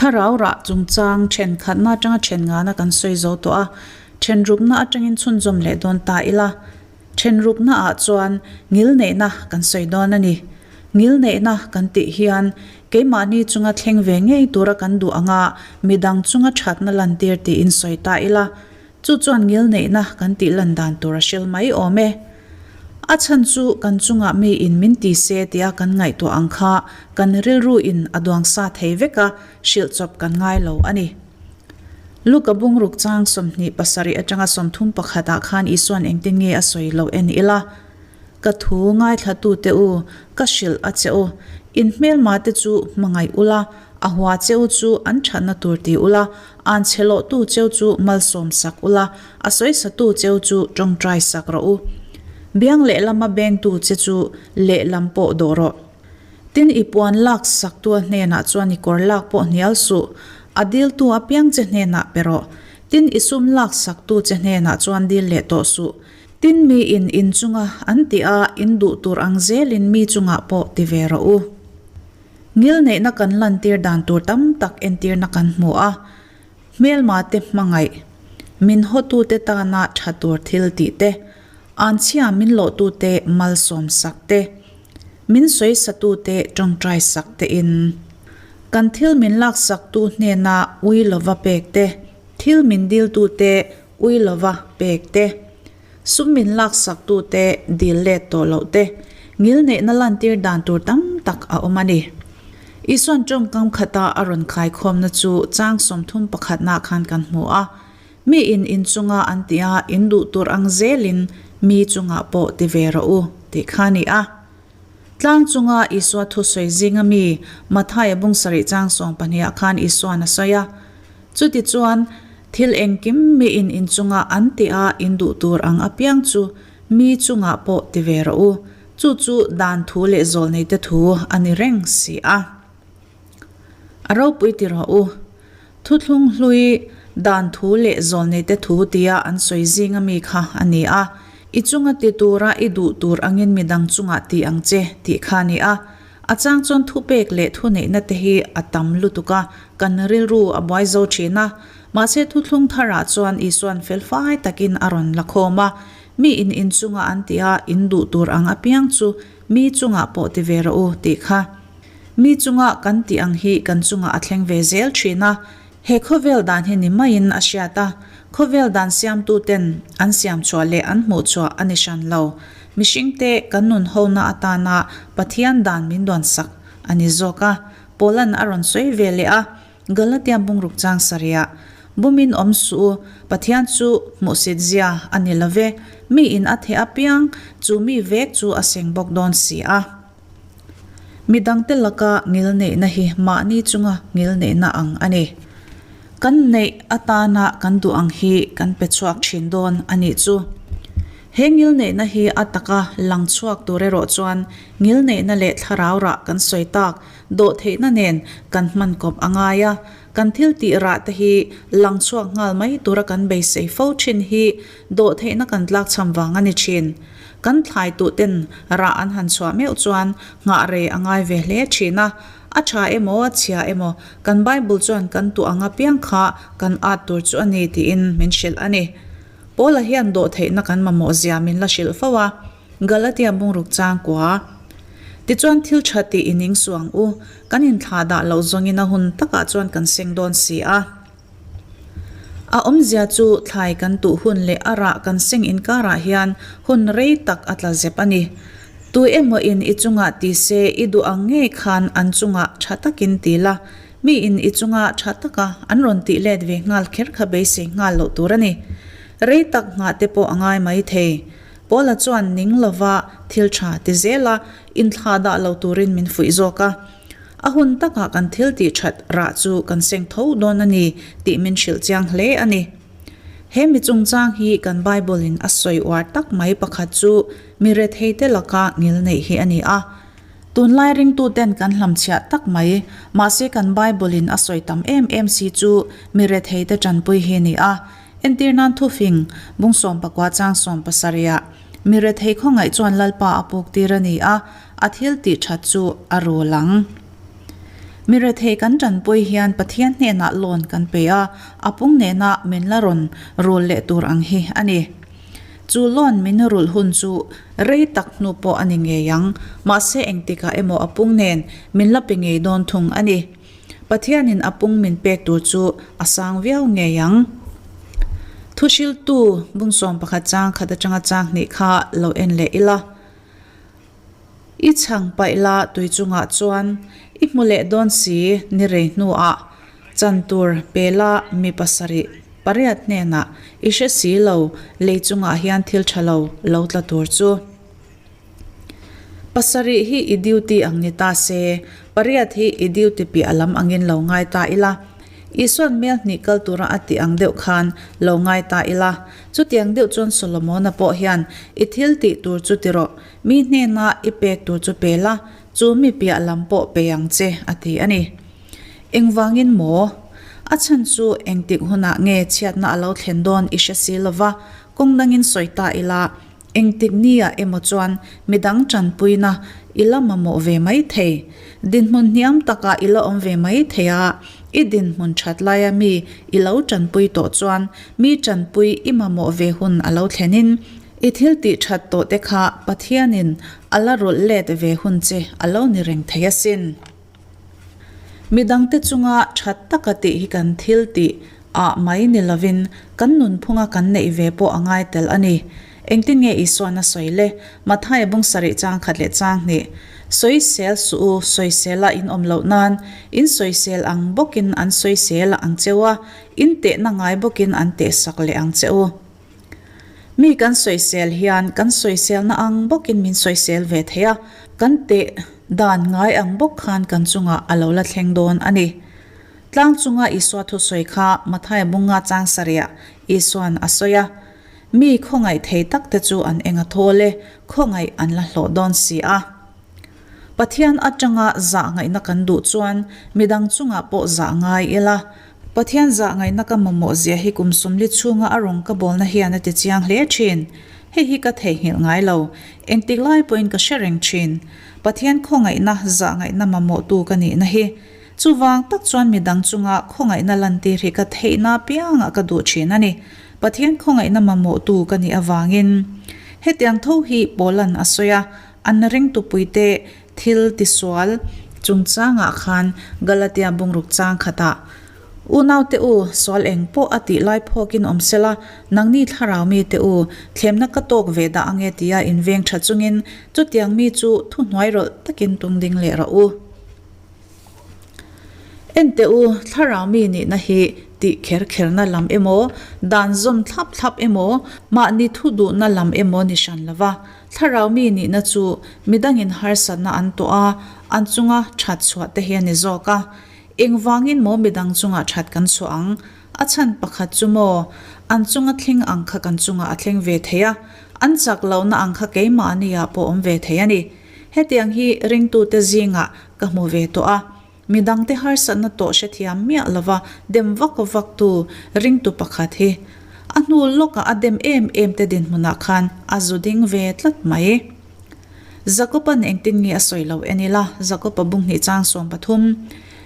Thlarau rah chungchang thenkhatna atanga then ngana kan sawi zo tawh a, then rukna atangin chhunzawm leh dawn ta ila. Then rukna ah chuan ngilneihna kan sawi dawn a ni. Ngilneihna kan tih hian keimahni chunga thleng ve ngei tura kan duh anga midang chunga thatna lantir tiin sawi ta ila. Chu chuan ngilneihna kan tih lan dan tur a hril mai awm e. A chhan chu kan chungah mi in min ti se tia kan ngaihtuah ang kha kan rilru in a duang sa thei vek a, hrilh chawp kan ngai lo a ni. Luka bungruk chang 27 atanga 31 ah khan Isuan engtin nge a sawi lo en ila, Ka thu ngaithlatute u, ka hrilh a che u. In hmelma te chu hmangaih ula, a hua che u chu an thatna tur ti ula, an chhe lawhtu cheu chu malsawm sak ula, a sawisatu cheu chu tawngtai sak rawh u. Biang lehlama bengtu che chu lehlam pawh dawh rawh. Tin, i puan lak saktua hnenah chuan i kawr lak pawh hnial suh, a diltu apiang che hnenah pe rawh. Tin, i sum lak saktu che hnenah chuan dil leh tawh suh. Tin mi in in chunga an tih a in duh tur ang zelin mi chungah pawh ti ve rawh u. Ngilneihna kan lantir dan tur tam tak entirna kan hmu a, hmelma te hmangaih, min hawtute tana tha tur thil tih te, anchhia min lawhtute malsawm sak te, min sawisatute tawngtai sak te in kan thil min laksaktu hnena ui lova pek te, thil min diltute Ui lova pek te, sum min laksak tu te dil let tawh loh te, ngilneihna lantir dan tur tam tak a awm a ni. Isuan tawngkam khata a rawn khaikhawmna chu chang 31 nah khan kan hmu a, Mi in in chunga an tih a, in duh tur ang zelin mi chungah pawh ti ve rawh u, tih kha a ni a. Tlang chunga Isua thusawi zinga mi Mathaia bung sarih chang 12 ah khan Isuan a sawi a, Chutichuan, thil engkim miin in chunga an tih a in duh tur ang apiang chu mi chungah pawh ti ve rawh u, chu chu dan thu leh zawlneite thu a ni reng si a. A ropui ti rawh u. Thuthlung hlui dan thu leh zawlneite thu tia an sawi zinga mi kha a ni a, I chunga ti tura i duh tur angin midang chungah ti ang che tih kha a ni a. A chang chuan thupek leh thuneihna te hi a tam lutuk a, kan rilru a buai zo thin a. Mahse thuthlung tharah chuan Isuan felfai takin a rawn la khawm a, Mi in in chunga an tih a, in duh tur ang apiang chu mi chungah pawh ti ve rawh u tih kha. Mi chunga kan tih ang hi kan chungah a thleng ve zel thin a, he khawvel dan hi ni maiin a hriat a, khawvel dan siamtuten an siam chhuah leh an hmuh chhuah a ni hran lo. Mihringte kan nun hona atana Pathian dan min duansak a ni zawk a, Paula'n a rawn sawi ve leh a, Galatia bungruk chang sarihah, Bumin awm suh u, Pathian chu hmuhsit zia a ni lo ve, miin a theh apiang chu mi vek chu a seng bawk dawn si a. Midangte laka ngilneihna hi mahni chunga ngilneihna ang a ni. Kan neih atana kan duh ang hi kan pe chhuak thin dawn a nih chu. He ngilneihna hi a taka lang chhuak tur erawh chuan ngilneihna leh thlarau rah kan sawi tak dawhtheihna nen kan hman kawp a ngai a. Kan thil tih rah te hi lang chhuak nghal mai tura kan beisei fo thin hi dawhtheihna kan tlakchham vang a ni thin. Kan thlai tuh ten rah an han chhuah meuh chuan nghah rei a ngai ve hle thin a, a tha emaw a chhia emaw kan Bible chuan kan tuh ang apiang kha kan at tur chu a ni tiin min hrilh a ni. Paula hian dawhtheihna kan mamawh zia min la hrilh fo a, Galatia bungruk chang kua. Tichuan thil tha tih i ning suh ang u, kan inthlah dah loh zawngin a hun takah chuan kan seng dawn si a. A awmzia chu thlai kan tuh hun leh a rah kan seng inkarah hian hun rei tak a tla zep a ni. Tu emaw in i chungah ti se i duh ang ngei khan an chungah tha takin ti la, mi in i chunga tha taka an rawn tih let ve nghal kher kha beisei nghal loh tur a ni. Rei tak nghah te pawh a ngai mai thei. Paula chuan ning lova thil tha ti zel a, inthlah dah lo turin min fuih zawk a. A hun takah kan thil tih that rah chu kan seng tho dawn a ni tih min hrilh chiang hle a ni. He mi chungchang hi kan Bible-in a sawi uar tak mai pakhat chu mi retheite laka ngil neih hi a ni a. Tunlai ringtuten kan hlamchhiah tak mai, mahse kan Bible-in a sawi tam em em si chu mi retheite tanpui hi a ni a. Entir nan thufing, bung 19 chang 70-ah, Mi rethei khawngaih chuan Lalpa a puk tir a ni a, A thil tih that chu a rul ang. Mi rethei kan tanpui hian Pathian hnenah loan kan pe a, a pung nena min la rawn rul leh tur ang hi a ni. Chu loan min rulh hun chu rei tak hnu pawh a ni ngei ang, mahse engtikah emaw a pung nen min la pe ngei dawn thung a ni. Pathianin a pung min pek tur chu a sang viau ngei ang. Thuhriltu bungsawm pakhat chang khat atanga chang hnih kha lo en leh ila. I chhang paih la tui chungah chuan i hmu leh dawn si ni rei hnuah chan tur pe la mi pasarih pariat hnenah i hre si lo lei chungah hian thil tha lo lo tla tur chu. Pasarih hi i duty ang ni ta se, pariat hi i duty piah lam angin lo ngai ta ila. Isuan mel hnih kal tura a tih ang deuh khan lo ngai ta ila. Chutiang deuh chuan Solomona pawh hian i thil tih tur chu ti rawh, mi hnena i pek tur chu pe la, chu mi piah lam pawh pe ang che a ti a ni. Engvangin maw? A chhan chu engtik hunah nge chhiatna a lo thlen dawn i hre si lova, kawng dangin sawi ta ila, Engtik nia emaw chuan midang tanpuina i la mamawh ve mai thei. Dinhmun hniam takah i la awm ve mai thei a, i dinhmun that laia mi i lo tanpui tawh chuan mi tanpui i mamawh ve hun a lo thlenin i thil tih that tawh te kha Pathianin a la rawlh let ve hun che a lo ni reng thei asin. Midangte chunga that taka tih hi kan thil tih ah mai ni lovin kan nunphunga kan neih ve pawh a ngai tel a ni. Engtin nge Isuan a sawi le? Mathaia bung sarih chang khat leh chang hnih. Sawisel suh u, sawisela in awm loh nan, in sawisel ang bawkin an sawisel ang che u a, in tehna ngai bawkin an tehsak leh ang che u. Mi kan sawisel hian kan sawiselna ang bawkin min sawisel ve thei a, kan teh dan ngai ang bawk khan kan chungah a lo la thleng dawn a ni. Tlang chunga Isua thusawi kha Mathaia bunga chang sarihah Isuan a sawi a, Mi khawngaih thei takte chu an eng a thawl e, khawngaih an la hlawh dawn si a. Pathian atanga zah ngaihna kan duh chuan midang chungah pawh zah ngai ila, Pathian zah ngaihna ka mamawh zia hi kum sumli chhunga a rawn ka bawlna hian a ti chiang hle thin. Hei hi ka theihnghilh ngai lo. Engtik lai pawhin ka hre reng thin. Pathian khawngaihna zah ngaihna mamawhtu ka nihna hi. Chuvang tak chuan midang chunga khawngaihna lantir hi ka theihna apiangah ka duh thin a ni. Pathian khawngaihna mamawhtu ka nih avangin. Hetiang tho hi Paula'n a sawi a, An ringtupuite thil tisual chungchangah khan Galatia bungruk chang khatah, Unaute u, sual eng pawh a tih lai phawkin awm sela, nangni thlarau mite u, thlemna ka tawk ve dah ange tia inveng tha chungin chutiang mi chu thuhnuai rawlh takin tung ding leh rawh u. Enteh u, thlarau mi nihna hi tih kher kherna lam emaw, dan zawm thlap thlap emaw, mahni thu duhna lam emaw ni hran lova, thlarau mi nihna chu midangin harsatna an tuah a, an chunga that chhuah te hi a ni zawk a. Engvangin maw midang chungah that kan chhuah ang? A chhan pakhat chu maw, an chunga thleng ang kha kan chungah a thleng ve thei a, an chak lohna ang kha keimahniah pawh awm ve thei a ni. Hetiang hi ringtute zingah ka hmu ve tawh a, midangte harsatna tawh hrethiam miah lova dem vak vaktu ringtu pakhat hi a hnu lawkah a dem em em te dinhmunah khan a zu ding ve tlat mai. Jakoba'n engtin nge a sawi lo en ila, Jakoba bunghnih chang 13,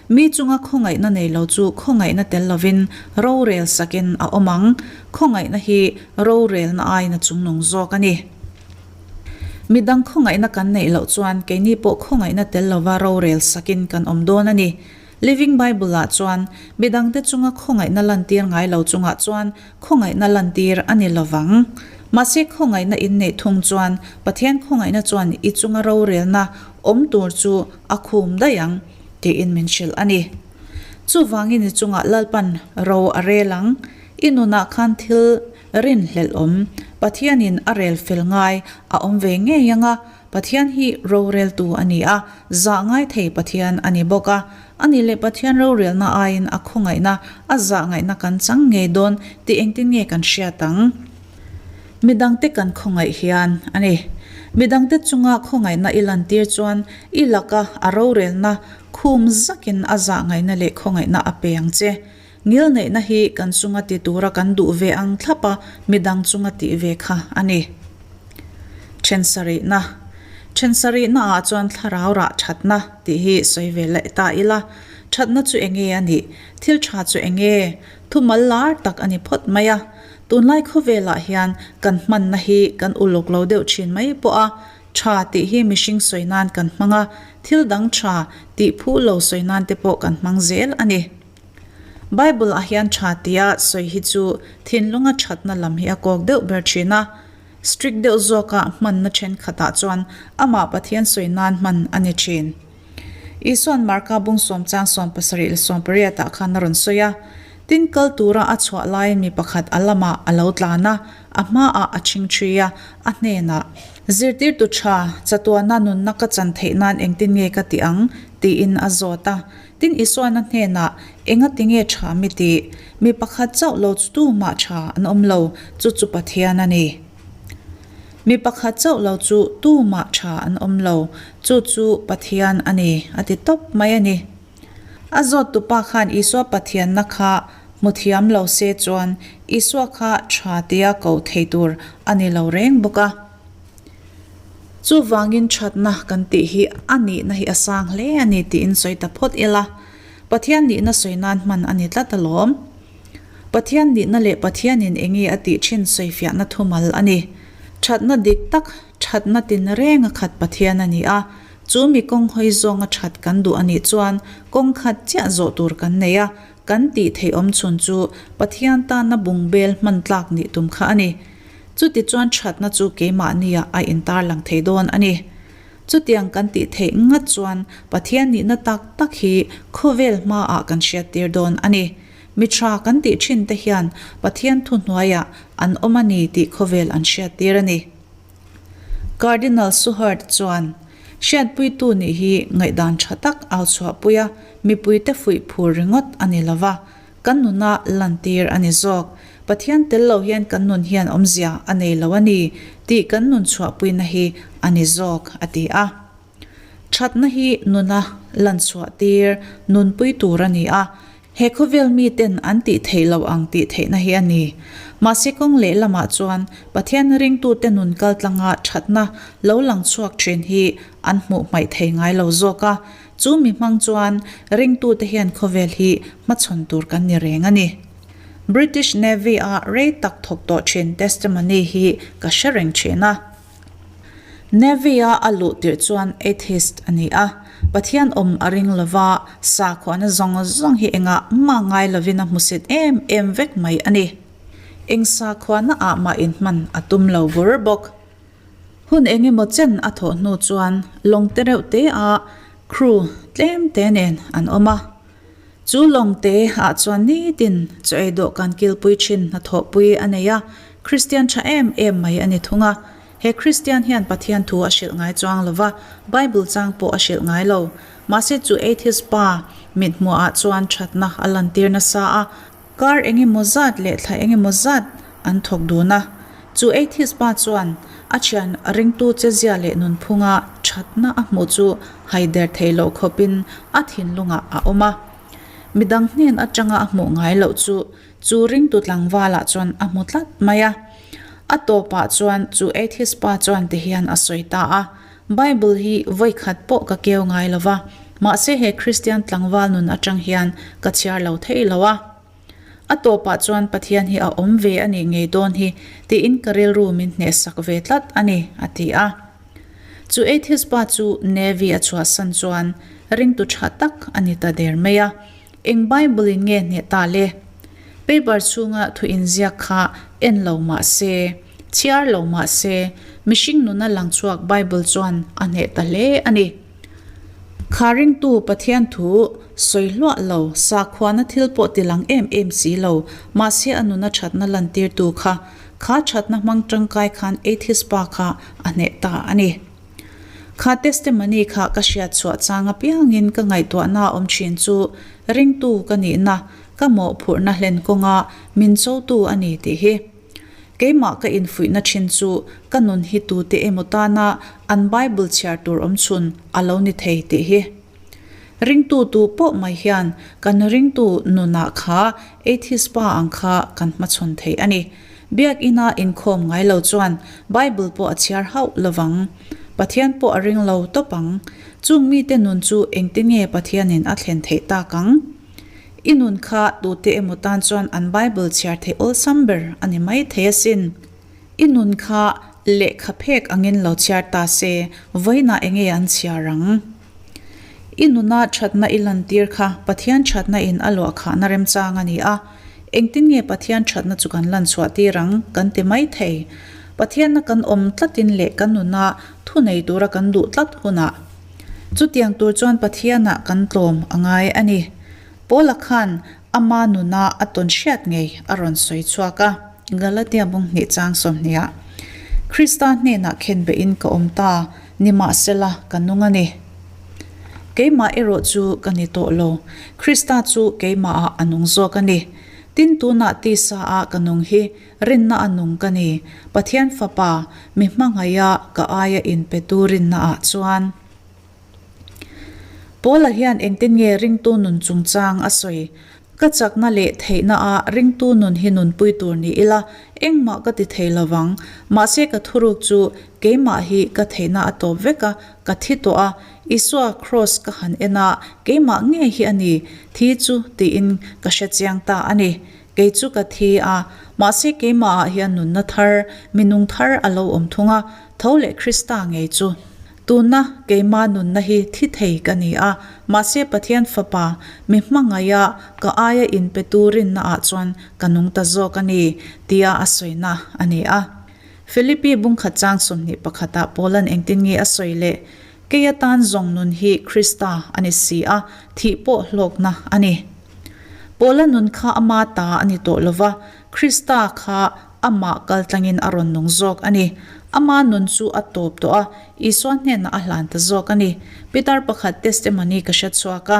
Mi chunga khawngaihna nei lo chu khawngaihna tel lovin rorel sakin a awm ang, khawngaihna hi rorelna aiin a chungnung zawk a ni. Midang khawngaihna kan neih loh chuan keini pawh khawngaihna tel lova rorel sakin kan awm dawn a ni. Living Bible-ah chuan midangte chunga khawngaihna lantir ngai lo chungah chuan khawngaihna lantir a ni lovang. Mahse khawngaihna in neih thung chuan Pathian khawngaihna chuan i chunga rorelna awm tur chu a khum daih ang tiin min hrilh a ni. Chuvangin i chungah Lalpan ro a rel ang. I nunah khan thil Rinhlelh awm, Pathianin a rel fel ngai a awm ve ngei ang a, Pathian hi roreltu a ni a, zah ngai thei Pathian a ni bawk a. A ni leh Pathian rorelna aiin a khawngaihna, a zah ngaihna kan chang ngei dawn tih engtin nge kan hriat ang? Midangte kan khawngaih hian a ni. Midangte chunga khawngaihna i lantir chuan i laka a rorelna khum zakin a zah ngaihna leh khawngaihna a pe ang che. Ngilneihna hi kan chunga ti tura kan duh ve ang thlap a, midang chunga tih ve kha a ni. Then sarihna. Then sarihna ah chuan thlarau rah thatna tih hi sawi ve leh ta ila. Thatna chu enge a nih? Thil tha chu enge? Thumal lar tak a ni phawt mai a. Tunlai khawvelah hian kan hmanna hi kan uluk lo deuh thin mai pawh a, tha tih hi mihring sawi nan kan hmang a, thil dang tha tih phu lo sawi nan te pawh kan hmang zel a ni. Bible ah hian tha tia sawi hi chu thinlunga thatna lam hi a kawk deuh ber thin a, strict deuh zawka hmanna thenkhatah chuan amah Pathian sawi nan hman a ni thin. Isua'n Marka bung sawm chang 70 leh 80 ah khan a rawn sawi a, Tin kal tura a chhuah laiin mi pakhat a lamah a lo tlan a, a hmaah a chhingchhui a, a hnenah, Zirtirtu tha, chatuana nunna ka chan theih nan engtin nge ka ti ang? tiin a zawt a. Tin Isua'n a hnenah, Engati nge tha mi tih? Mi pakhat chauh lo chu tumah tha an awm lo, chu chu Pathian a ni. Mi pakhat chauh lo chu tumah tha an awm lo, chu chu Pathian a ni, a ti tawp mai a ni. A zawttupa khan Isua Pathianna kha hmu thiam lo se chuan Isua kha tha tia ko thei tur a ni lo reng bawk a. Chuvangin thatna kan tih hi a nihna hi a sang hle a ni tiin sawi ta phawt ila, Pathian nihna sawi nan hman a ni tlat alawm. Pathian nihna leh Pathianin enge a tih thin sawifiahna thumal a ni. Thatna dik tak, thatna tin reng a khat Pathian a ni a, chu mi kawng hawi zawnga that kan duh a nih chuan kawng khat chiah zawh tur kan nei a, kan tih theih awm chhun chu Pathian tana bungbel hman tlak nih tum kha a ni. Chutichuan thatna chu keimahniah a intarlang thei dawn a ni. Chutiang kan tih theih ngat chuan Pathian nihna tak tak hi khawvel hmaah kan hriattir dawn a ni. Mi tha kan tih thin te hian Pathian thuhnuaiah an awm a ni tih khawvel an hriattir a ni. Cardinal Suhard chuan, Hriatpuitu nih hi ngaihdan tha tak au chhuahpui a, mipuite fuih phur ringawt a ni lova, kan nuna lantir a ni zawk. Pathian tel lo hian kan nun hian awmzia a nei lo a ni tih kan nun chhuahpuina hi a ni zawk, a ti a. Thatna hi nuna lanchhuah tir nunpui tur a ni a, he khawvel miten an tih theih loh ang tih theihna hi a ni. Mahse kawng lehlamah chuan Pathian ringtute nun kaltlanga thatna lo lang chhuak thin hi an hmuh hmaih thei ngai lo zawk a, chu mi hmang chuan ringtute hian khawvel hi hmachhawn tur kan ni reng a ni. British Navy-a rei tak thawk tawh thin testimony hi ka hre reng thin a. Navy-a a luh tirh chuan atheist a ni a, Pathian awm a ring lova, sakhuana zawng zawng hi engah mah ngai lovin a hmusit em em vek mai a ni. Eng sakhuana ah mah inhman a tum lo bur bawk. Hun eng emaw chen a thawh hnu chuan lawng te reuh te a crew tlem te nen an awm a. Chu lawng te ah chuan nitin chaw ei dawhkan kilpui thin hnathawhpui a nei a, Kristian tha em em mai a ni thung a. He Kristian hian Pathian thu a hrilh ngai chuang lo va, Bible chang pawh a hrilh ngai lo. Mahse chu atheist pa mithmuh ah chuan thatna a lantir nasa a, kar engemaw zat leh thla engemaw zat an thawk dun a. Chu atheist pa chuan a thian ringtu chezia leh nunphunga thatna a hmuh chu haider thei loh khawpin a thinlungah a awm a. Midang hnen atanga a hmuh ngai loh chu chu ringtu tlangvalah chuan a hmu tlat mai a. A tawpah chuan chu atheist pa chuan tihian a sawi ta a, Bible hi vawikhat pawh ka keu ngai lo va, mahse he Kristian tlangval nun atang hian ka chhiar lo thei lo a. A tawpah chuan Pathian hi a awm ve a nih ngei dawn hi tiin ka rilru min hnehsak ve tlat a ni, a ti a. Chu atheist pa chu Navy a chhuahsan chuan ringtu tha tak a ni ta der mai a. Eng Bible in nge hneh ta le? Paper chhunga thu inziak kha en lo mah se, chhiar lo mah se, mihring nuna lang chhuak Bible chuan a hneh ta hle a ni. Kha ringtu Pathian thu sawi hluah lo, sakhuana thil pawh ti lang em em si lo, mahse a nuna thatna lantirtu kha, kha thatna hmang tangkai khan atheist pa kha a hneh ta a ni. Kha testimony kha ka hriat chhuah chang apiangin ka ngaihtuahna awm thin chu ringtu ka nihna, ka mawhphurhna hlen kawnga min chotu a ni tih hi. Keimah ka infuihna thin chu ka nun hi tute emaw tana an Bible chhiar tur awm chhun a lo ni thei tih hi. Ringtu tu pawh mai hian kan ringtu nunah kha atheist pa ang kha kan hmachhawn thei a ni. Biakina inkhawm ngai lo chuan Bible pawh a chhiar hauh lovang. Pathian pawh a ring lo tawp ang. Chung mite nun chu engtin nge Pathianin a thlen theih tak ang? I nun kha tute emaw tan chuan an Bible chhiar theih awlsam ber a ni mai thei asin. I nun kha lehkha phek angin lo chhiar ta se, vawiinah enge an chhiar ang? I nuna thatna i lantir kha Pathian thatna in a luah khahna remchang a ni a. Engtin nge Pathian thatna chu kan lan chhuah tir ang kan ti mai thei. Pathianna kan awm tlatin leh kan nuna thu nei tura kan duh tlat hunah chutiang tur chuan Pathianah kan tlawm a ngai a ni. Paula khan ama nuna a tawn hriat ngei a rawn sawi chhuak a. Galatia bunghnih chang sawmhniah, Krista hnenah khenbehin ka awm ta, nimahsela ka nung a ni. Keimah erawh chu ka ni tawh lo, Krista chu keimahah a nung zawk a ni. Tin tunah tisa a ka nung hi rinna a nung ka ni, Pathian Fapa, mi hmangaiha ka aia inpetu rinnaah chuan. Paula hian engtin nge ringtu nun chungchang a sawi? Ka chakna leh theihna ah ringtu nun hi nunpui tur ni ila, engmah ka ti thei lovang. Mahse ka thuruk chu keimah hi ka theihna a tawp vek a, ka thi tawh a, Isua kraws ka han en a, keimah ngei hi a ni, thi chu tiin ka hre chiang ta a ni. Kei chu ka thi a, mahse keimahah hian nunna thar, minung thar a lo awm thung a, tho leh Krista ngei chu. Tuna keima nunna hi thi thei ka ni a, mahse Pathian Fapa, mi hmangaih a, ka aia inpetu rinnaah chuan ka nung ta zawk a ni, tia a sawina a ni a. Philippi bungkhat chang 21 ah Paulan engtin nge a sawi le? Kei atan zawng nun hi Krista a ni si a, thih pawh hlawkna a ni. Paula nun kha ama ta a ni tawh lova, Krista kha Amah kaltlangin a rawn nung zawk a ni. Ama nun chu a tawp tawh a, Isua hnenah a hlan ta zawk a ni. Pitar pakhat testimony ka hre chhuak a,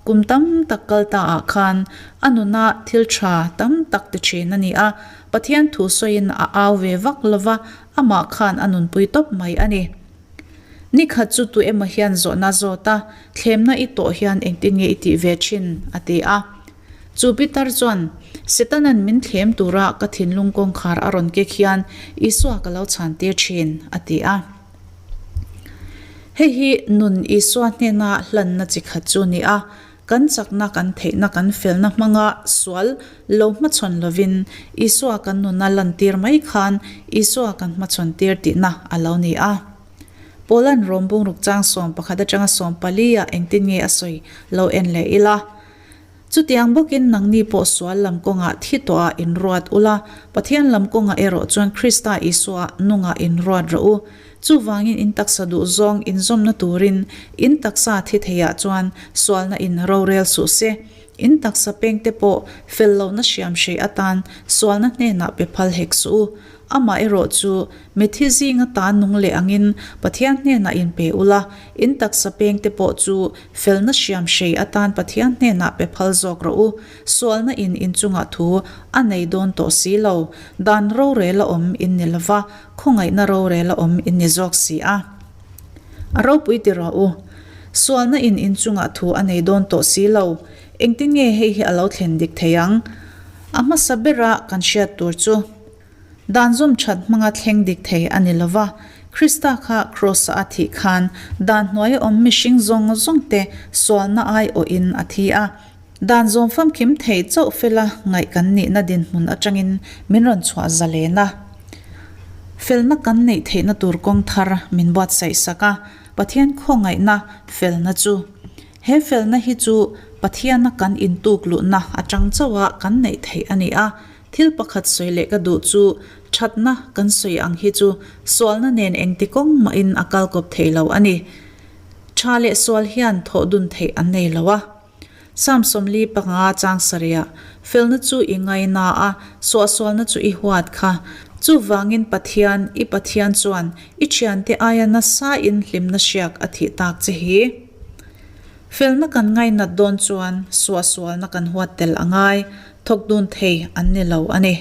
kum tam tak kal ta ah khan a nuna thil tha tam tak ti thin a ni a, Pathian thu sawiin a au ve vak lova, amah khan a nunpui tawp mai a ni. Ni khat chu tu emaw hian zawhna zawt a, thlemna i tawh hian engtin nge i tih ve thin? a ti a. Chu Pitar chuan, Setanan min thlem tura ka thinlung kawngkhar a rawn kek hian Isua ka lo chhantir thin, a ti a. Hei hi nun Isua hnena hlanna chi khat chu ni a, kan chakna, kan theihna, kan felna hmanga sual lo hmachhawn lovin Isua kan nuna lantir mai khan Isua kan hmachhawntir tihna a lo ni a. Paula'n Rom bungruk chang 11 atanga 14 ah engtin nge a sawi lo en leh ila. Chutiang bawkin nangni pawh sual lam kawngah thi tawhah inruat ula, Pathian lam kawngah erawh chuan Krista Isua nungah inruat rawh u. Chuvangin in taksa duhzawng inzawmna turin in taksa thi theiah chuan sualna in rorel suh se. In taksa pengte pawh fel lohna hriam hrei atan sualna hnenah pe phal hek suh u. Amah erawh chu Mithi zinga ta nung leh angin Pathian hnenah inpe ula, in taksa pengte pawh chu felna hriam hrei atan Pathian hnenah pe phal zawk rawh u. Sualna in inchungah thu a nei dawn tawh si lo. Dan rorel a awm in ni lova, khawngaihna rorel a awm in ni zawk si a. A ropui ti rawh u. Sualna in inchungah thu a nei dawn tawh si lo. Engtin nge hei hi a lo thlen dik thei ang? A hmasa bera kan hriat tur chu. Dan zawm that hmanga thleng dik thei a ni lo va, Krista kha Kraws-a a thih khan dan hnuaia awm mihring zawng zawng te sualna aiawhin a thi a. Dan zawm famkim thei chauh fela ngaih kan nihna dinhmun atangin min rawn chhuah zalen a. Felna kan neih theihna tur kawng thar min buatsaih sak a, Pathian khawngaihna felna chu. He felna hi chu Pathiana kan intuk luhna atang chauha kan neih theih a ni a, Thil pakhat sawi leh ka duh chu thatna kan sawi ang hi chu sualna nen engti kawng mahin a kal kawp thei lo a ni. Tha leh sual hian thawh dun theih an nei lo a. Psalm 45 chang sarihah, Felna chu i ngaina a, suahsualna chu i huat kha. Chuvangin Pathian, i Pathian chuan i thiante aia nasa in hlimna hriak a thih tak che hi. Felna kan ngainat dawn chuan suahsualna kan huat tel a ngai. Thawk dun thei an ni lo a ni.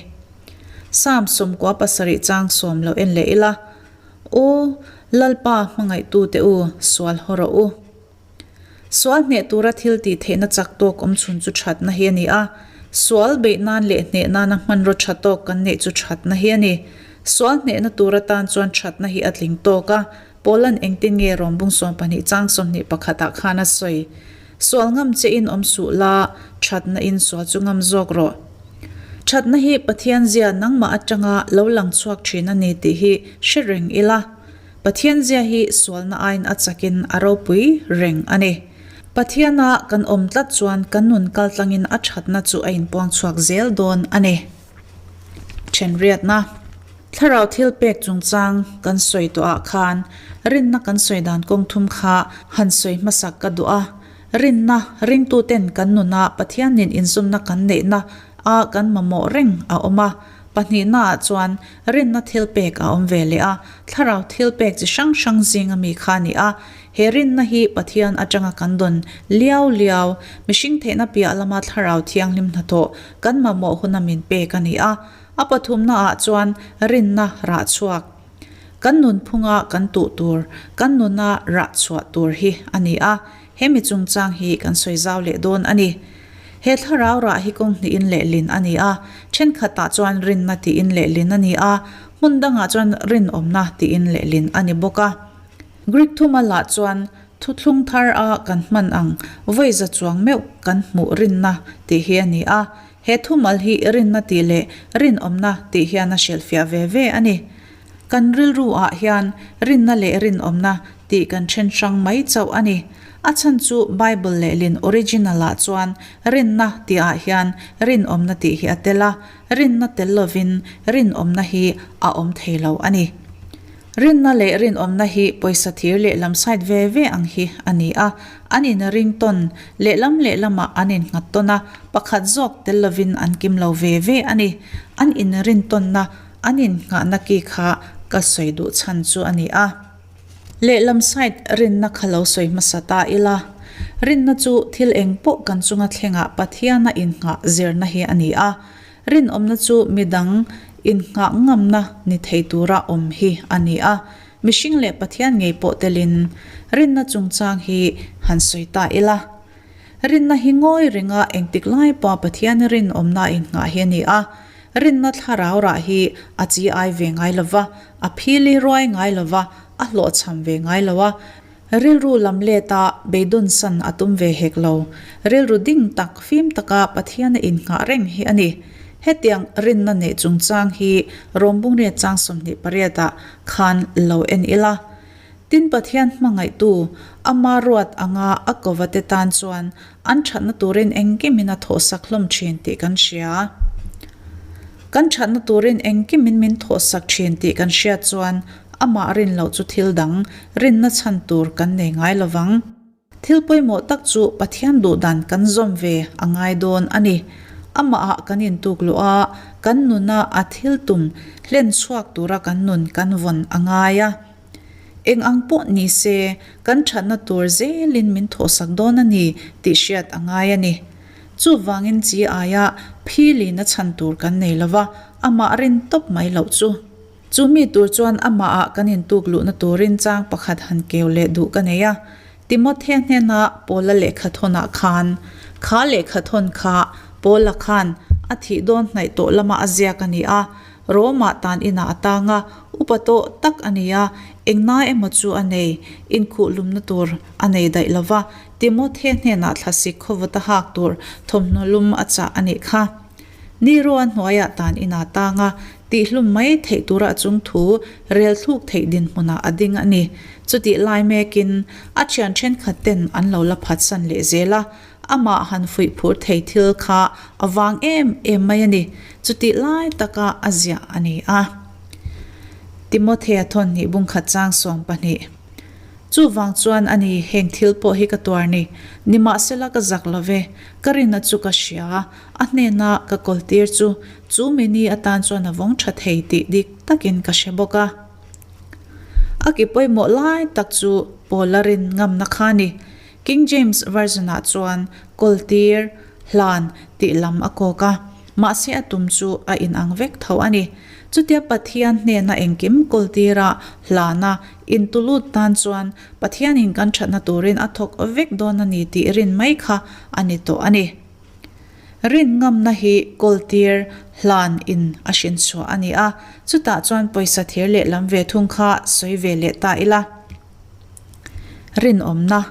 Psalm 97 chang sawm lo en leh ila, Aw, Lalpa hmangaihtute u, sual haw rawh u. Sual hneh tura thil tih theihna chak tawk awm chhun chu thatna hi a ni a. Sual beih nan leh hneh nana hmanraw tha tawk kan neih chu thatna hi a ni. Sual hnehna tur atan chuan thatna hi a tling tawk a. Paula'n engtin nge Rawmbung 12 chang 21 ah khan a sawi? Sual ngam che in awm suh la, thatna in sual chu ngam zawk rawh. Thatna hi Pathian zia nangmah atanga lo lang chhuak thin a ni tih hi hre reng ila. Pathian zia hi sualna aiin a chakin a ropui reng a ni. Pathiana kan awm tlat chuan kan nun kaltlangin a thatna chu a inpuang chhuak zel dawn a ni. Thenriatna. Thlarau thil pek chungchang kan sawi tawhah khan rinna kan sawi dan kawng thum kha han sawi hmasak ka duh a. Rinna, ringtuten kan nuna Pathianin inzumna kan neihna a kan mamawh reng a awm a. Pahnihnaah chuan rinna thil pek a awm ve leh a, thlarau thil pek chi hrang hrang zinga mi kha a ni a. He rinna hi Pathian atanga kan dawn liau liau, mihring theihna piah lama thlarau thianghlim hnathawh kan mamawh huna min pek a ni a. A pathumnaah chuan rinna rah chhuak, kan nunphunga kan tuh tur, kan nuna rah chhuah tur hi a ni a, hemi chungchang hi kan sawi zau leh dawn a ni. He thlarau rah hi kawng hnihin lehlin a ni a, thenkhatah chuan rinna tiin lehlin a ni a, hmun dangah chuan rinawmna tiin lehlin a ni bawk a. Greek thuma lah chuan thuthlung thar a kan hman ang vawi za chuang meuh kan hmuh rinna tih hi a ni a, He thumal hi rinna tih leh rinawmna tih hian a hrilhfiah ve ve a ni. Kan rilru ah hian rinna leh rinawmna tih kan then hrang mai chauh a ni. A chhan chu Bible lehlin original ah chuan rinna tih ah hian rinawmna tih hi a tel a, rinna tel lovin rinawmna hi a awm thei lo a ni. Rinna leh rinawmna hi pawisa thir lehlam side ve ve ang hi a ni a, an inring tawn, lehlam lehlamah an innghat tawn a, pakhat zawk tel lovin an kim lo ve ve a ni. An inrin tawnna, an innghahna ki kha ka sawi duh chhan chu a ni a. Lehlam side rinna kha lo sawi hmasa ta ila, rinna chu thil eng pawh kan chunga thlengah Pathiana innghah zirna hi a ni a, Rinawmna chu midang innghah ngamna ni thei tura awm hi a ni a, mihring leh Pathian ngei pawh telin rinna chungchang hi han sawi ta ila. Rinna hi ngawi renga engtik lai pawha Pathian rinawmna innghah hi a ni a, rinna thlarau rah hi a chi ai ve ngai lova, a phili ruai ngai lova, a hlawhchham ve ngai lo a, Rilru lam let a beidawn san a tum ve hek lo. Rilru ding tak, fim taka Pathian a innghah reng hi a ni. Hetiang rinna neih chungchang hi Rawmbungriat chang 28 ah khan lo en ila. Tin Pathian hmangaihtu, ama ruat anga a kova te tan chuan an thatna turin engkimin a thawhsak hlawm thin tih kan hria. Kan thatna turin engkimin min thawhsak thin tih kan hriat chuan Amah rin loh chu thil dang, rinna chhan tur kan nei ngai lo vang. Thil pawimawh tak chu Pathian duhdan kan zawm ve a ngai dawn a ni. Amahah kan intuk luh a, kan nuna a thil tum hlen chhuak tura kan nun kan vawn a ngai a. Eng ang pawh ni se, kan thatna tur zelin min thawhsak dawn a ni tih hriat a ngai a ni. Chuvangin chi aia philina chhan tur kan nei lo va, amah rin tawp mai loh chu. Chu mi tur chuan amahah kan intuk luhna turin chang pakhat han keu leh duh ka nei a. Timothea hnena Paula lehkhathawnah khan, Kha lehkhathawn kha Paula khan a thih dawn hnaih tawh lama a ziak a ni a, Rome-ah tan inah a tang a, upa tawh tak a ni a, engnai emaw chu a nei, inkhuhlumna tur a nei daih lo va, Timothea hnenah thlasik khawvawta hak tur thawmhnaw lum a chah a nih kha. Ni rual hnuaiah tan inah tang a, tihhlum mai theih tura a chung thu rel thluk theih dinhmunah a ding a ni. Chutih lai mekin a thian thenkhat ten an lo la phatsan leh zel a, amah han fuih phur thei thil kha a vang em em mai a ni. Chutih lai taka a ziah a ni a. Timothea thawnhnih bungkhat chang 12. Chuvang chuan a ni, heng thil pawh hi ka tuar ni. Nimahsela ka zak lo ve, ka rinna chu ka hria. A hnena ka kawltir chu chu mi ni atan chuan a vawng tha thei tih dik takin ka hre bawk a. A ki pawimawh lai tak chu Paula rin ngamna kha a ni. King James Version-ah chuan kawltir, hlan tih lam a kawk a, mahse a tum chu a inang vek tho a ni. Chutia Pathian hnena engkim kawltira hlana intulut tan chuan Pathianin kan thatna turin a thawk vek dawn a ni tih rin mai kha a ni tawh a ni. Rin ngamna hi kawltir hlan in a hrin chhuah a ni a, chutah chuan pawisa thir lehlam ve thung kha sawi ve leh ta ila. Rinawmna,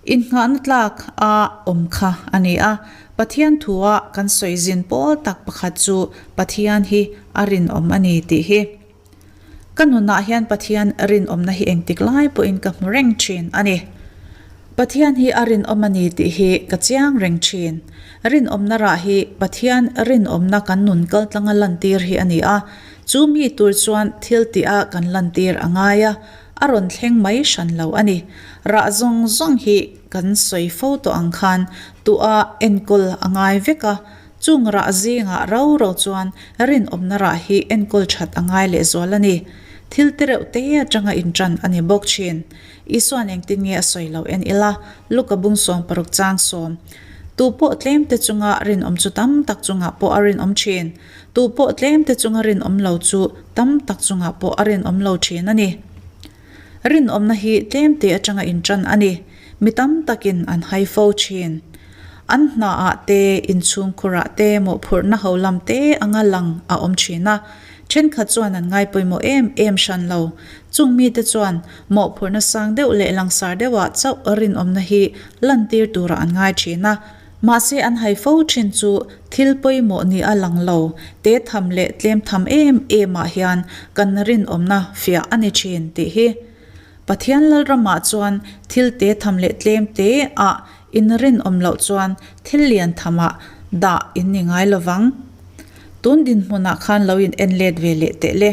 Innghahna tlak a awm kha a ni a. Pathian thua kan sawi zin pawl tak pakhat chu Pathian hi a rinawm a ni tih hi. Ka nunah hian Pathian rinawmna hi engtik lai pawhin ka hmu reng thin a ni. Pathian hi a rinawm a ni tih hi ka chiang reng thin. Rinawmna rah hi Pathian rinawmna kan nun kaltlanga lantir hi a ni a, chu mi tur chuan thil tih-a kan lantir a ngai a, a rawn thleng mai hran lo a ni. Rah zawng zawng hi kan sawi fo tawh ang khan tuah enkawl a ngai vek a, Chung rah zingah ro ro chuan rinawmna rah hi enkawl that a ngai lehzual a ni. Thil te reuh te atanga intan a ni bawk thin. Isuan engtin nge a sawi lo en ila, Luka bung 60 chang sawm. Tu pawh tlem te chunga rinawm chu tam tak chungah pawh a rinawm thin. Tu pawh tlem te chunga rinawm lo chu tam tak chungah pawh a rinawm lo thin a ni. Rinawmna hi tlemte atanga intan a ni. Mi tam takin an hai fo thin. An hnaah te, inchhungkhurah te mawhphurhna ho lam te anga lang a awm thin a. Thenkhat chuan an ngaipawimawh em em hran lo. Chung mite chuan mawhphurhna sang deuh leh langsar deuhah chauh rinawmna hi lantir turah an ngai thin a. Mahse an hai fo thin chu thil pawimawh ni a lang lo, te tham leh tlem tham em em ah hian kan rinawmna fiah a ni thin tih hi. Pathian Lalramah chuan thil te tham leh tlem te ah in rinawm loh chuan thil lian tham ah dah in ni ngai lovang. Tun dinhmunah khan lo in en let ve leh teh le.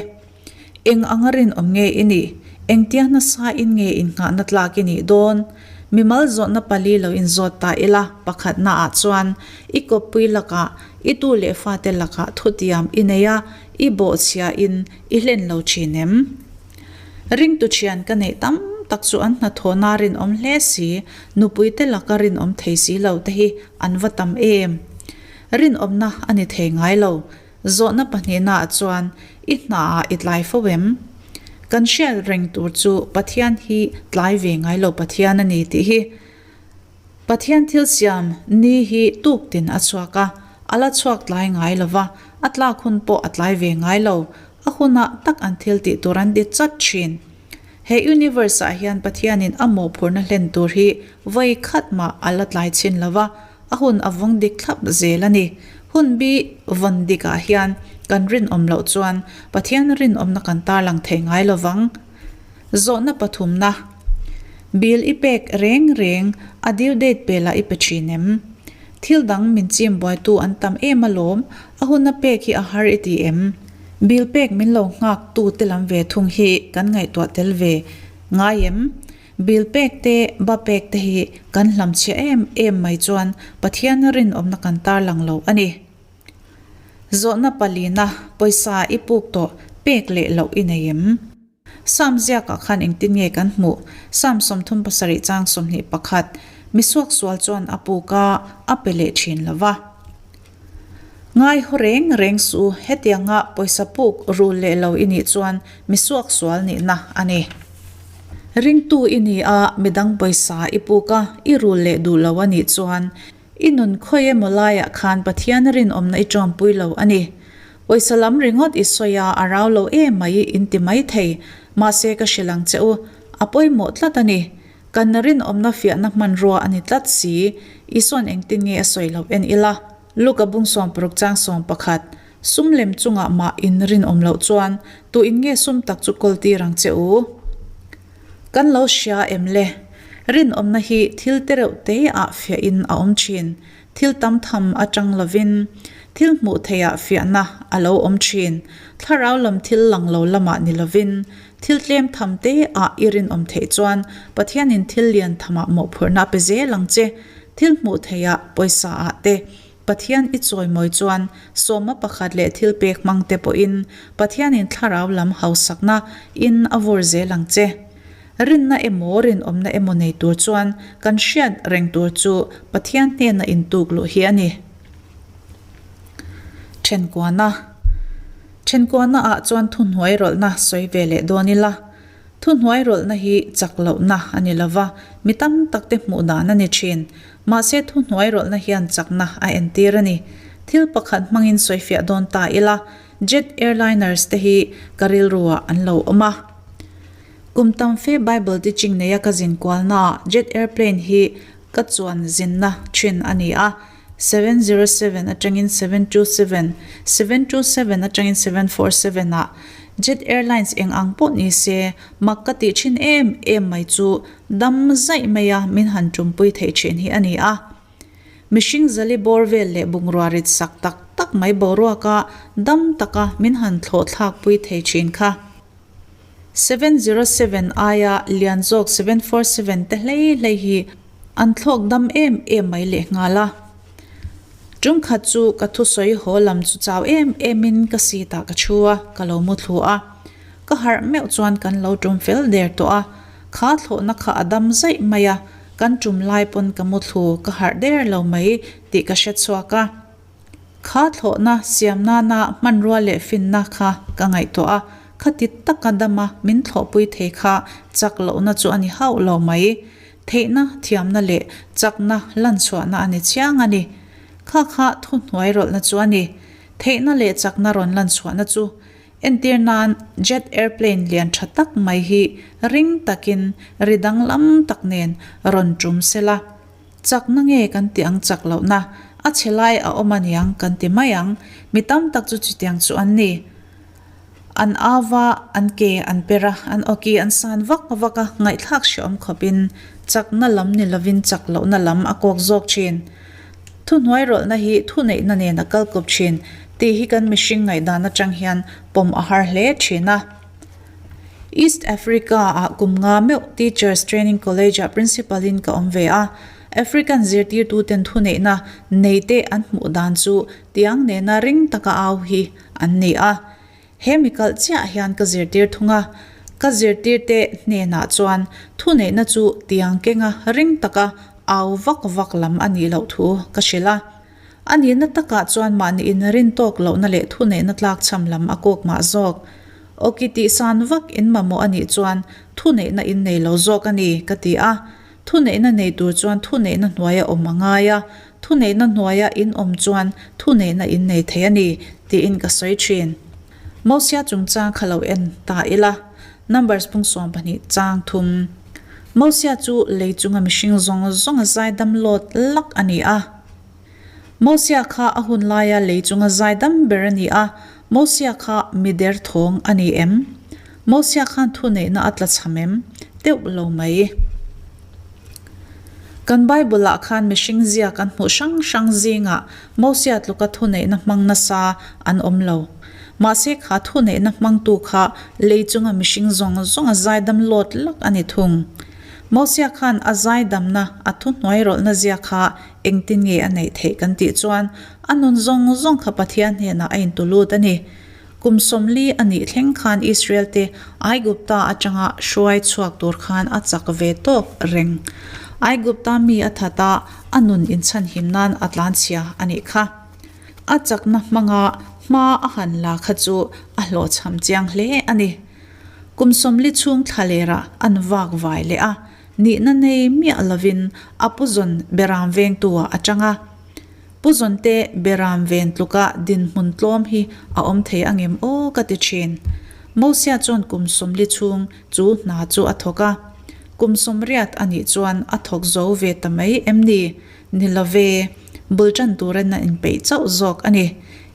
Eng anga rinawm nge i nih? Engtia nasa in nge innghahna tlak i nih dawn? Mimal zawhna pali lo inzawt ta ila, pakhatna ah chuan i kawppui lakah, i tu leh fate lakah thutiam i nei a, i bawhchhia in i hlen lo thin em? Ringtu thian ka neih tam tak chu an hnathawhna rinawm hle si, nupuite laka rinawm thei si lo te hi an va tam em? Rinawmna a ni thei ngai lo. Zawhna pahnihnaah chuan i hnaah i tlai fo em? Kan hriat reng tur chu Pathian hi tlai ve ngai lo Pathian a ni tih hi. Pathian thil siam ni hi tuk tin a chhuak a, a la chhuak tlai ngai lo va, a tlak hun pawh a tlai ve ngai lo. A hunah tak an thil tih tur an ti chat thin. He universe ah hian Pathianin a mawhphurhna hlen tur hi vawi khat mah a la tlai chhin lo va, A hun a vawng dik thlap zel a ni. Hun bi vawn dik ah hian kan rinawm loh chuan Pathian rinawmna kan tarlang thei ngai lo vang. Zawhna pathumna, Bill i pek reng reng a due date pelah i pe thin em? Thil dang min chim buaitu an tam em alawm, a hun a pek hi a har i ti em? Bill pek min lo nghak tu te lam ve thung hi kan ngaihtuah tel ve ngai em? Bill pek te, ba pek te hi kan hlamchhiah em em mai chuan Pathian rinawmna kan tarlang lo a ni. Zawhna palina pawisa i puk tawh pek leh loh i nei em? Psalm ziakah khan engtin nge kan hmuh? Psalm 37 chang 21, Mi suaksual chuan a puk a, a pe leh thin lo va. Ngai haw reng reng suh u, hetianga pawisa puk rul leh lo i nih chuan mi suaksual nihna a ni. Ringtu i ni a, midang pawisa i puk a, i rul leh duh lo a nih chuan i nun khawi emaw laiah khan Pathian rinawmna i ṭawmpui lo a ni. Pawisa lam ringawt i sawi a, a rau lo em mai in ti mai thei, mahse ka hrilh ang che u, a pawimawh tlat a ni. Kan rinawmna fiahna hmanrua a ni tlat si, Isua'n engtin nge a sawi loh en ila? Luka bung 60 chang 11, Sum lem chungah mah in rinawm loh chuan tu in nge sum tak chu kawl tir ang che u? Kan lo hria em le? Rinawmna hi thil te reuh te ah fiah in a awm thin. Thil tam tham atang lovin thil hmuh theih ah fiahna a lo awm thin. Thlarau lam thil lang lo lamah ni lovin thil tlem tham te ah i rinawm theih chuan Pathianin thil lian thamah mawhphurhna a pe zel ang che. Thil hmuh theih ah pawisa ah te Pathian i chawimawi chuan sawma pakhat leh thil pek hmang te pawhin Pathianin thlarau lam hausakna in a vur zel ang che. Rinna emaw rinawmna emaw nei tur chuan kan hriat reng tur chu Pathian hnena intuk luh hi a ni. Thenkuana Thenkuana ah chuan thuhnuai rawlhna sawi ve leh dawn ila. Thuhnuai rawlhna hi chak lohna a ni lova, mi tam tak te hmuh dan a ni thin. Mahse thuhnuai rawlhna hian chakna a entir a ni. Thil pakhat hmangin sawifiah dawn ta ila, Jet Airliners te hi ka rilruah an lo awm a. Kum tam fe Bible teaching neia ka zin kualnaah jet airplane hi ka chuan zinna thin a ni a, 707 atangin 727, 727 atangin 747 ah Jet Airlines eng ang pawh ni se mak ka tih thin em em mai chu dam zaih maia min han tumpui theih thin hi a ni a. Mihring zali bawr vel leh bungrua rit sak tak tak mai boruaka dam taka min han thlawh thlakpui thei thin kha. 707 aia lian zawk 747 te hlei hlei hi an thlawk dam em em mai lehnghal a. Ṭumkhat chu ka thusawi haw lam chu chau em emin ka seat ah ka thu a, ka lo mu thlu a. Ka harh meuh chuan kan lo ṭum fel der tawh a, kha thlawhna kha a dam zaih mai a, kan ṭum lai pawn ka mu thlu ka harh der lo mai tih ka hre chhuak a. Kha thlawhna siam nana hmanrua leh finna kha ka ngaihtuah a, khati taka dama min thlawhpui thei kha chak lohna chu a ni hauh lo mai. Theihna, thiamna leh chakna lanchhuahna a ni chiang a ni. Kha kha thuhnuai rawlhna chu a ni. Theihna leh chakna rawn lanchhuahna chu entir nan jet airplane lian tha tak mai hi ring takin ri danglam tak nen rawn tum sela. Chakna nge kan ti ang chak lohna a chhe lai a awm aniang kan ti mai ang. Mi tam tak chu chutiang chu an ni. An au a, an ke an per a, an awki an san vak vak a, ngaihthlak hreawm khawpin chakna lam ni lovin chak lohna lam a kawk zawk thin. Thuhnuai rawlhna hi thuneihna nen a kal kawp thin tih hi kan mihring ngaihdan atang hian pawm a har hle thin a. East Africa ah kum nga meuh Teachers Training College ah Principal in ka awm ve a. African zirtirtuten thuneihna nei te an hmuh dan chu tiang nena ring taka au hi an ni a. He mi kalh chiah hian ka zirtir thung a. Ka zirtirte hnenah chuan thuneihna chu tiang kenga ring taka au vak vak lam a nih loh thu ka hrilh a. A nihna takah chuan mahni inrin tawk lohna leh thuneihna tlakchham lam a kawk mah zawk. Awki tihsan vak in mamawh a nih chuan thuneihna in nei lo zawk a ni, ka ti a. Thuneihna nei tur chuan thuneihna hnuaia awm a ngai a, thuneihna hnuaia in awm chuan thuneihna in nei thei a ni, tiin ka sawi thin. Mosia chungchang kha lo en ta ila, Numbers phung 12 chang thum. Mosia chu lei chunga mihring zawng zawnga zaidam lawt lak a ni a. Mosia kha a hun laia lei chunga zaidam ber a ni a, Mosia kha mi derthawng a ni em? Mosia khan thuneihna a tlachham em? Teuh lo mai. Kan Bible-ah khan mihring zia kan hmuh hrang hrang zingah Mosia tluka thuneihna hmang nasa an awm lo. Mahse kha thuneihna hmangtu kha lei chunga mihring zawng zawnga zaidam lawt lak a ni thung. Mosia khan a zaidamna a thuhnuai rawlhna zia kha Engtin nge a neih theih kan tih chuan a nun zawng zawng kha Pathian hnenah a intulut a ni. Kum 40 a nih thleng khan Israel te Aigupta atanga hruai chhuak tur khan a chak ve tawk reng. Aigupta mi a that a, a nun inchhanhim nan a tlanchhia a nih kha. A chakna hmanga hma a han la kha chu a hlawhchham chiang hle a ni. Kum 40 chhung thlalerah an vak vai leh a, Nihna nei miah lovin a Pu Zawn Beram vengtu ah a chang a. Pu Zawn te Beram ven tluka dinhmun tlawm hi a awm thei angem aw ka ti thin. Mosia chuan kum 40 chhung chu hna chu a thawk a. Kum 80 a nih chuan a thawk zo ve ta mai em ni? Ni love, bul tan turin a inpeih chauh zawk a ni.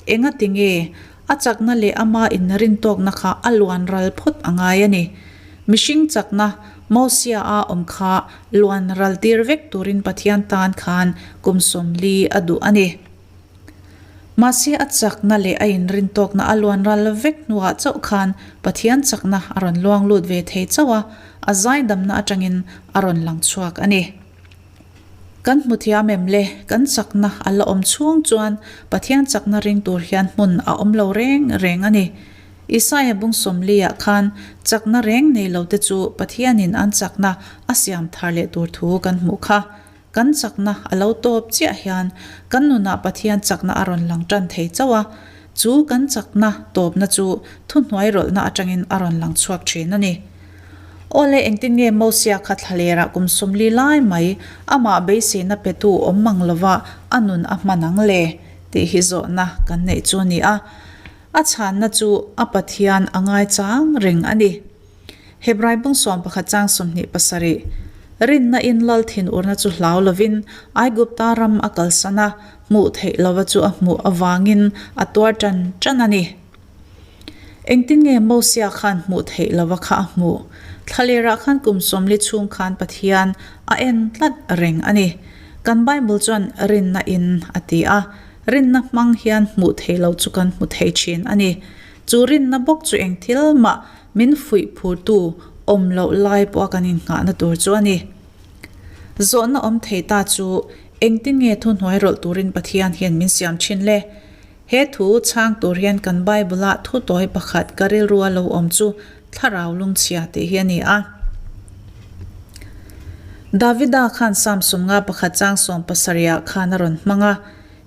Enga tinge a chakna leh ama inrintawkna kha a luan ral phawt a ngai a ni. Mihring chakna Mosia a awm kha luan ral tir vek turin Pathian tan khan kum 40 a duh a ni. Mahse a chakna leh a inrintawkna a luan ral vek hnuah chauh khan Pathian chakna a rawn luang lut ve thei chauh a, a zaidamna atangin a rawn lang chhuak a ni. Kan hmu thiam em le? Kan chakna a la awm chhung chuan Pathian chakna ring tur hian hmun a awm lo reng reng a ni. Isaia bung 40 ah khan chakna reng nei lo te chu Pathianin an chakna a siam thar leh tur thu kan hmuh kha. Kan chakna a lo tawp chiah hian kan nunah Pathian chakna a rawn lang tan thei chauh a, chu kan chakna tawpna chu thuhnuai rawlhna atangin a rawn lang chhuak thin a ni. Awle engtin nge Mosia kha thlalerah kum 40 lai mai amah beiseina petu awm mang lova a nun a hman ang le? tih hi zawhna kan neih chu a ni a. A chhanna chu a Pathian a ngaichang reng a ni. Hebrai bung 11 chang 27, Rinna in lal thinurna chu hlau lovin Aigupta ram a kalsan a, hmuh theih lova chu a hmuh avangin a tuar tan tan a ni. Engtin nge Mosia khan hmuh theih lova kha a hmuh? Thlalerah khan kum 40 chhung khan Pathian a en tlat reng a ni. Kan Bible chuan rinna in a ti a, rinna hmang hian hmuh theih lo chu kan hmu thei thin a ni. Chu rinna bawk chu eng thil mah min fuih phurtu awm loh lai pawha kan innghahna tur chu a ni. Zawhna awm thei ta chu engtin nge thuhnuai rawlh turin Pathian hian min siam thin le? He thu chhang tur hian kan Bible-a thu tawi pakhat ka rilrua lo awm chu thlarau lungchhia tih hi a ni a. Davida khan Psalm 51 chang 70 khan a rawn hmang a,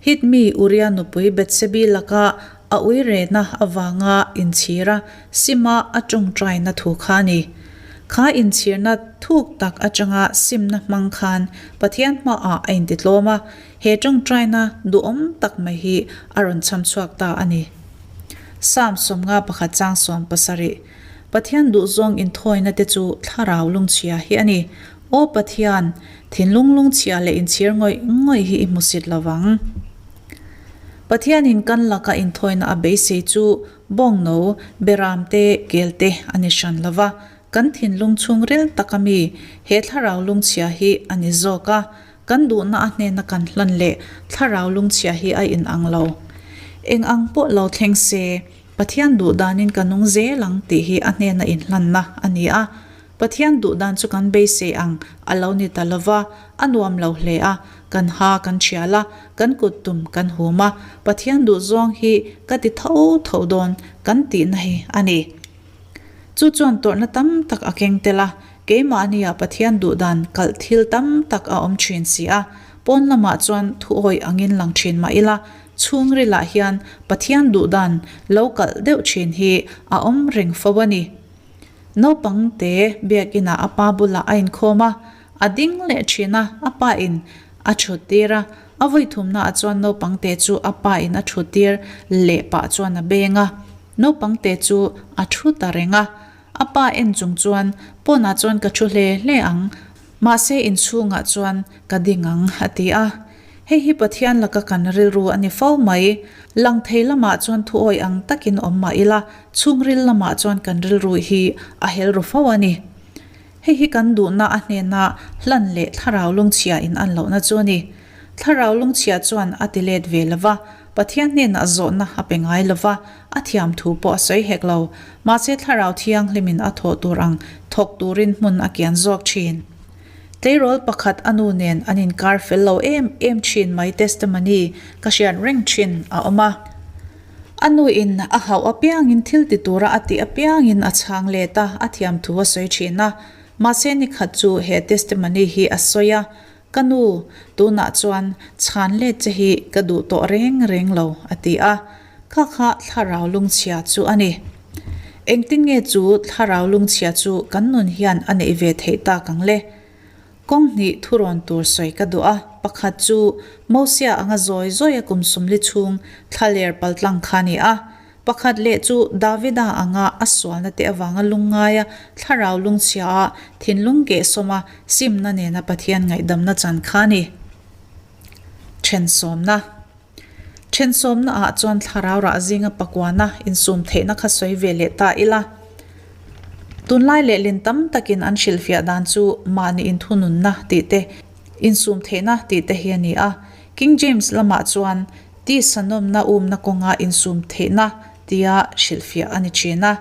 Hit mi Uria nupui Bethsebi laka a ui rehna avanga inchhira sima a tawngtaina thu kha a ni. Kha inchhirna thuk tak atanga simna hmang khan Pathian hmaah a intitlawm a, He tawngtaina duhawm tak mai hi a rawn cham chhuak ta a ni. Psalm 51 chang 70, Pathian duhzawng inthawina te chu thlarau lungchhia hi a ni. Aw Pathian, thinlung lungchhia leh inchhir ngawih ngawih hi i hmusit lo vang. Pathianin kan laka inthawina a beisei chu bawngno, beram te, kel te a ni hran lo va, kan thinlung chhungril taka mi he thlarau lungchhia hi a ni zawk a. Kan duhna a hnena kan hlan leh thlarau lungchhia hi a inang lo. Eng ang pawh lo thleng se, Pathian duh danin ka nung zel ang tih hi a hnena inhlanna a ni a. Pathian duh dan chu kan beisei ang a lo ni ta lova, a nuam lo hle a, kan ha kan thial a, kan kut tum kan hum a, Pathian duh zawng hi ka ti tho tho dawn kan tihna hi a ni. Chu chuan tawrhna tam tak a keng tel a, Keimahnia Pathian duhdan kalh thil tam tak a awm thin si a, pawn lamah chuan thuawih angin lang thin mah ila, chhungrilah hian Pathian duhdan lo kalh deuh thin hi a awm reng fo a ni. Naupang te biakinah a pa bulah a inkhawm a, a ding leh thin a, a pa in a thut tir a, a vawi thumnaah chuan naupang te chu a pa in a thut tir leh pah chuan a beng a, naupang te chu a thu ta reng a. A pa en chung chuan, Pawnah chuan ka thu hle hle ang, mahse inchhungah chuan ka ding ang, a ti a. Hei hi Pathian laka kan rilru a ni fo mai. Lang thei lamah chuan thuawi ang takin awm mah ila, chhungril lamah chuan kan rilru hi a hel ru fo a ni. Hei hi kan duhna a hnena hlan leh thlarau lungchhia in an lohna chu a ni. Thlarau lungchhia chuan a ti let ve lova, Pathian hnenah zawhna a pe ngai lova, a thiam thu pawh a sawi hek lo. Mahse Thlarau Thianghlimin a thawh tur ang thawk turin hmun a kian zawk thin. Tleirawl pakhat a nu nen an inkar fel lo em em thin mai testimony ka hriat reng thin a awm a. A nu in a hauh apiangin thil ti tura a tih apiangin a chhang let a, a thiam thu a sawi thin a. Mahse nikhat chu he testimony hi a sawi a, Ka nu, tunah chuan chhan let che hi ka duh tawh reng reng lo, a ti a. Kha kha thlarau lungchhia chu a ni. Engtin nge chu thlarau lungchhia chu kan nun hian a neih ve theih tak ang le? Kawng hnih thurawn tur sawi ka duh a, pakhat chu Mosia anga zawi zawi a kum 40 chhung thlaler paltlang kha a ni a. Pakhat leh chu Davida anga a sualna te avanga lungngaia thlarau lungchhia a thinlung kehsawma simna nena Pathian ngaihdamna chan kha a ni. Thensawmna. Thensawmna ah chuan thlarau rah zinga pakuana insum theihna kha sawi ve leh ta ila. Tunlai lehlin tam takin an hrilhfiah dan chu mahni inthununna tih te, insum theihna tih te hi a ni a. King James lamah chuan tisa nawmna umna kawnga insum theihna tia hrilhfiah a ni thin a.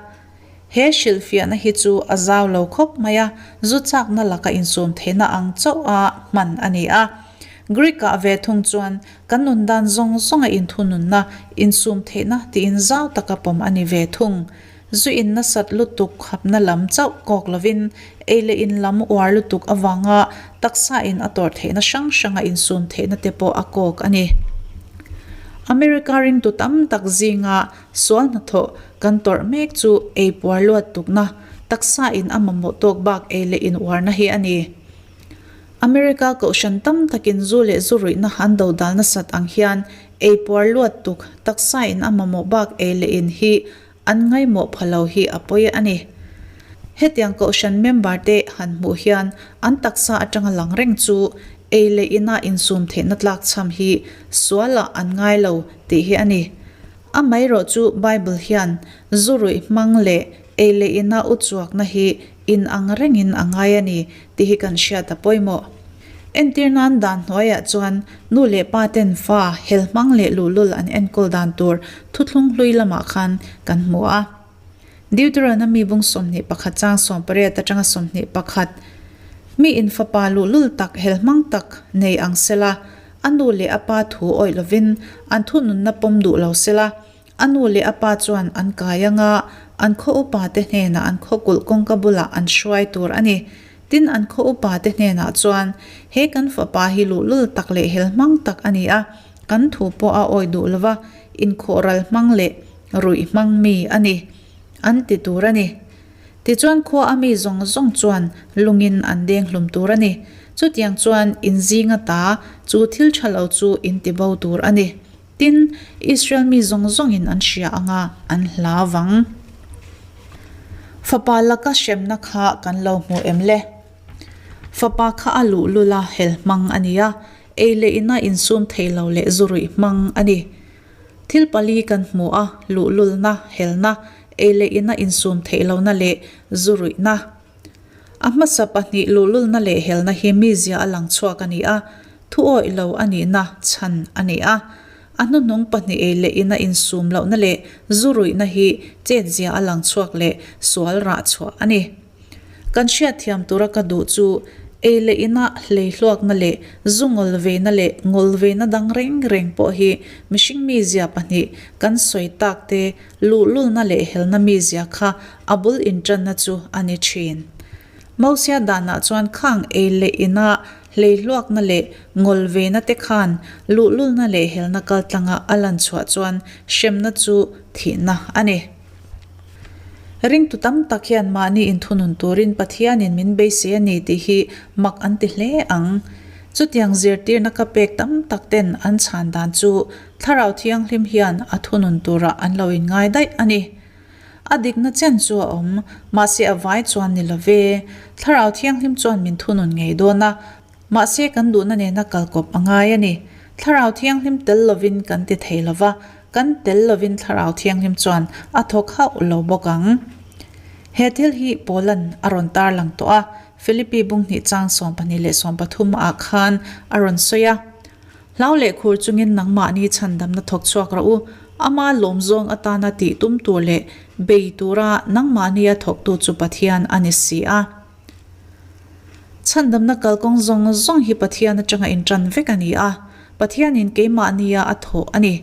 He hrilhfiahna hi chu a zau lo khawp mai a, zu chakna laka insum theihna ang chauh a hman a ni a. Greek-ah ve thung chuan kan nun dan zawng zawnga inthununna, insum theihna tiin zau taka pawm a ni ve thung. Zu in nasat lutuk khapna lam chauh kawk lovin ei leh in lam uar lutuk avanga taksa in a tawrh theihna hrang hranga insum theihna te pawh a kawk a ni. America ringtu tam tak zinga Sual hnathawh kan tawrh mek chu ei puar luat tukna, taksa in a mamawh tawk bak ei leh in uarna hi a ni. America kohhran tam takin zu leh zu ruihna an do dal nasat ang hian ei puar luat tuk, taksa in a mamawh bak ei leh in hi an ngaimawh pha lo hi a pawi a ni. Hetiang kohhran member te han hmuh hian an taksa atanga lang reng chu ei leh ina insum theihna tlakchham hi sualah an ngai lo tih hi a ni. Amaherawhchu Bible hian zu ruih hmang leh ei leh ina u chuakna hi in ang rengin a ngai a ni tih hi kan hriat a pawimawh. Entir nan dan hnuaiah chuan nu leh pa ten fa hel hmang leh luhlul an enkawl dan tur thuthlung hlui lamah khan kan hmu a. Deuteronomy bung 21 chang 18 atanga 21, Mi in fapa luhlul tak hel hmang tak nei ang sela, a nu leh a pa thu awih lovin an thununna pawm duh lo sela, A nu leh a pa chuan an kai anga an khaw upa te hnenah an khaw kulh kawngka bulah an hruai tur a ni. Tin, an khaw upa te hnenah chuan, He kan fapa hi luhlul tak leh hel hmang tak a ni a, kan thu pawh a awi duh lova, inkhawh ral hmang leh ruih hmang mi a ni, an ti tur a ni. Tichuan khua a mi zawng zawng chuan lungin an deng hlum tur a ni. Chutiang chuan in zinga ta chu thil tha lo chu in ti bo tur a ni. Tin, Israel mi zawng zawngin an hria anga an hla vang. Fapa laka hremna kha kan lo hmu em le? Fapa kha a luhlul a, hel hmang a ni a, ei leh ina insum thei lo leh zu ruih hmang a ni. Thil pali kan hmu a, luhlulna, helna, ei leh ina insum theih lohna leh zu ruihna. A hmasa pahnih luhlulna leh helna hi mizia a lang chhuak a ni a, thu awih lo a nihna chhan a ni a. A hnuhnung pahnih ei leh ina insum lohna leh zu ruihna hi chetzia a lang chhuak leh sual rah chhuah a ni. Kan hriatthiam tura ka duh chu ei leh ina hleihluakna leh zu ngawl veina leh ngawl veina dang reng reng pawh hi mihring mizia pahnih kan sawi tak te Luhlulna leh helna mizia kha a bul inṭanna chu a ni ṭhin. Mosia danah chuan khang ei leh ina hleihluakna leh ngawl vena te khan luhlulna leh helna kaltlanga a lan chhuah chuan hremna chu thihna a ni. Ringtu tam tak hian mahni inthunun turin Pathianin min beisei a ni tih hi mak an ti hle ang. Chutiang zirtirna ka pek tam tak ten an chhan dan chu Thlarau Thianghlim hian a thunun turah an lo inngai daih a ni. A dikna chen chu a awm, mahse a vai chuan ni lo ve. Thlarau Thianghlim chuan min thunun ngei dawn a, mahse kan duhna nena kalkawp a ngai a ni. Thlarau Thianghlim tel lovin kan ti thei lo va, kan tel lovin Thlarau Thianghlim chuan a thawk hauh lo bawk ang. He thil hi Paula'n a rawn tarlang tawh a, Philippi bunghnih chang 12 leh 13 ah khan a rawn sawi a. Hlau leh khur chungin nangmahni chhandamna thawk chhuak rawh u, ama lawmzawng atana tih tum tur leh bei tura nangmahnia thawktu chu Pathian a ni si a. Chhandamna kalkawng zawng zawng hi Pathian atanga intan vek a ni a, Pathianin keimahnia a thawh a ni.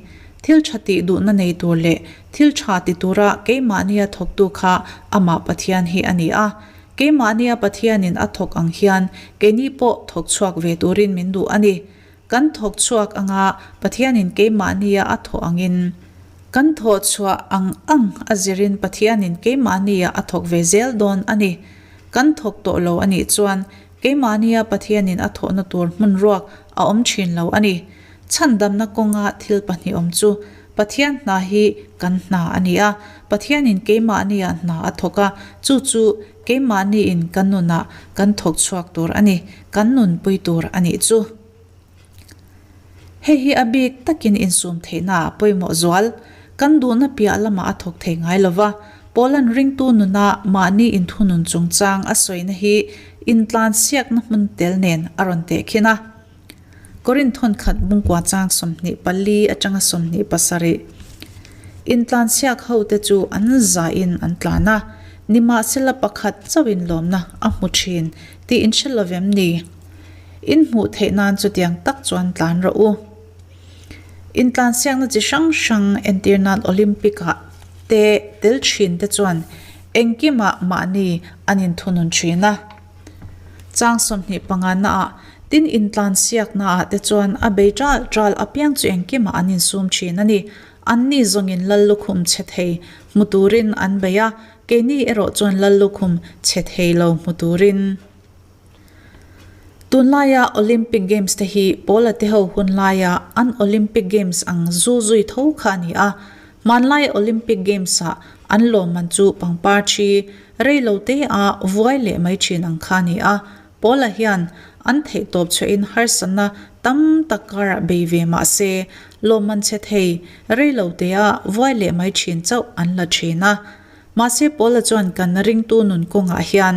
Thil tha tih duhna nei tur leh thil tha ti tura keimahnia thawktu kha amah Pathian hi a ni a. Keimahnia Pathianin a thawk ang hian keini pawh thawk chhuak ve turin min duh a ni. Kan thawk chhuak anga Pathianin keimahnia a thawh angin, kan thawh chhuah ang ang a zirin Pathianin keimahnia a thawk ve zel dawn a ni. Kan thawk tawh lo a nih chuan keimahnia Pathianin a thawhna tur hmun ruak a awm thin lo a ni. Chhandamna kawnga thil pahnih awm chu Pathian hna hi kan hna a ni a, Pathianin keimahnia hna a thawk a, chu chu keimahniin kan nunah kan thawk chhuak tur a ni, kan nunpui tur a nih chu. Hei hi a bik takin insum theihna ah pawimawh zual. Kan duhna piah lamah a thawk thei ngai lova, Paula'n ringtu nuna mahni inthunun chungchang a sawina hi intlansiakna hmun tel nen a rawn tehkhin a. Korinth thawnkhat bungkua chang 24 atanga 27. Intlansiak hote chu an zahin an tlan a, nimahsela pakhat chauhin lawmna a hmu thin tih in hre lovem ni? In hmuh theih nan chutiang tak chuan tlan rawh u. Intlansiakna chi hrang hrang entir nan Olympic-ah te tel thin te chuan engkimah mahni an inthunun thin a. Chang 25 naah tin intlansiaknaah te chuan a bei ṭal ṭal apiang chu engkimah an insum ṭhin a ni. Anni zawngin lal lukhum chhe thei hmu turin an bei a, keini erawh chuan lal lukhum chhe thei lo hmu turin. Tunlaia Olympic Games te hi Paula te ho hun laia an Olympic Games ang zu zui tho kha a ni a. Hmanlai Olympic Games-ah An lawmman chu pangpar thi rei lo te a vuai leh mai thin ang kha a ni a. Paula hian an theihtawp chhuahin harsatna tam tak karah bei ve mah se, lawmman chhe thei rei lo te a vuai leh mai thin chauh an la thin a. Mahse Paula chuan kan ringtu nun kawngah hian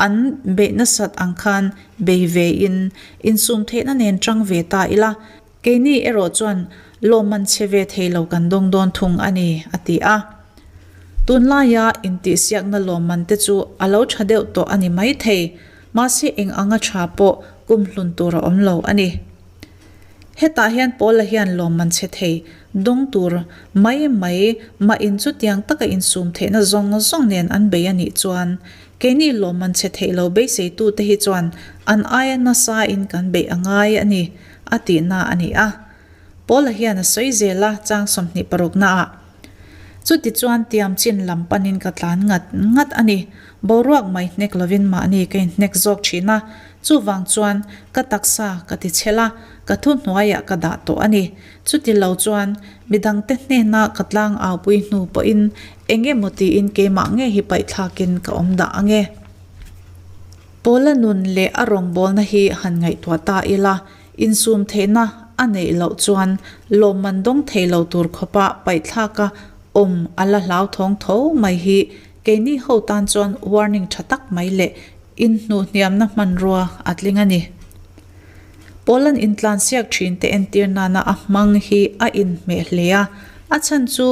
an beih nasat ang khan bei ve in insum theihna nen tang ve ta ila, Keini erawh chuan lawmman chhe ve thei lo kan dawng dawn thung a ni, a ti a. Tunlaia intihsiakna lawmman te chu a lo tha deuh tawh a ni mai thei, mahse eng anga tha pawh kum hlun tur a awm lo a ni. Hetah hian Paula hian lawmman chhe thei dawng tur mai mai mah in chutiang taka insum theihna zawng zawng nen an bei a nih chuan keini lawmman chhe theih lo beiseitute hi chuan an aia nasa in kan beih a ngai a ni. A tihna a ni a. Paula hian a sawi zel a, chang 26 naah. Chutichuan tiam chin lam panin ka tlan ngat ngat a ni. Boruak mai hnek lovin mahni ka inhnek zawk thin a, chuvang chuan ka taksa ka ti chhel a, ka thuhnuaiah ka dah tawh a ni. Chuti lo chuan midangte hnena ka tlang aupui hnu pawhin eng emaw tiin keimah ngei hi paihthlakin ka awm dah ange. Paula nun leh a rawngbawlna hi han ngaihtuah ta ila, insum theihna a neih loh chuan lawmman dawng thei lo tur khawpa paihthlaka awm a la hlauthawng tho mai hi keini ho tan chuan warning tha tak mai leh inhnuhhniamna hmanrua a tling a ni. Paula'n intlansiak thinte entir nana a hmang hi a inhmeh hle a, a chhan chu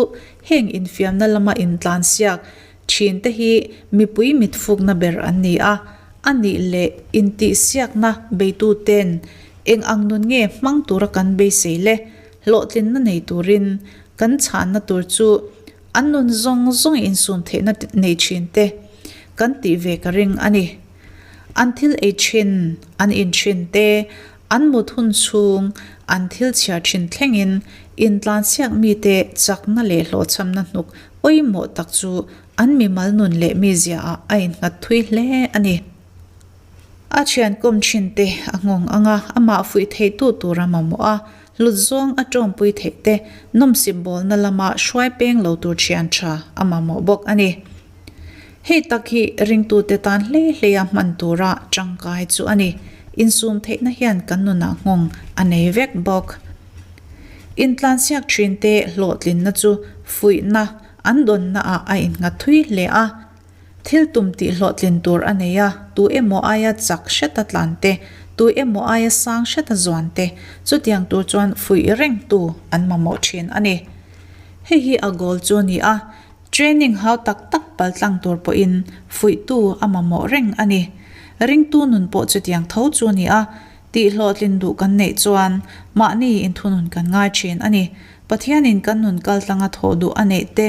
heng infiamna lama intlansiak Thinte hi mipui mitfukna ber an ni a, a nih leh intihsiakna beitute'n eng ang nun nge hmang tura kan beisei le hlawhtlinna nei turin kan chhanna tur chu an nun zawng zawng insum theihna nei thinte kan tih ve ka ring a ni. An thil ei thin, an in thin te, an mut hun chhung, an thil chhiar thin thlengin intlansiak mite chakna leh hlawhchhamna hnuk pawimawh tak chu an mimal nun leh mizia ah a innghat thui hle a ni. A thian kawm thin te a nghawng ang a, amah fuih theitu tur a mamawh a, hlut zawng a tawmpui theih te, nawmsip bawlna lama hruai peng lo tur thian tha a mamawh bawk a ni. Hei tak hi ringtute tan hlei hleia hman tura tangkai chu a ni. Insum theihna hian kan nunah nghawng a nei vek bawk. Intlansiak thinte hlawhtlinna chu fuihna an dawnnaah a innghat thui hle a. Thil tum tih hlawhtlin tur a nei a, tu emaw aia chak hreta tlan te, tu emaw aia sang hreta zuan te, chutiang tur chuan fuih rengtu an mamawh thin a ni. Hei hi a goal chu a ni a, Training hau tak tak paltlang tur pawhin fuihtu a mamawh reng a ni. Ringtu nun pawh chutiang tho chu a ni a, tih hlawhtlin duh kan neih chuan mahni inthunun kan ngai thin a ni. Pathianin kan nun kaltlanga thawh duh a neih te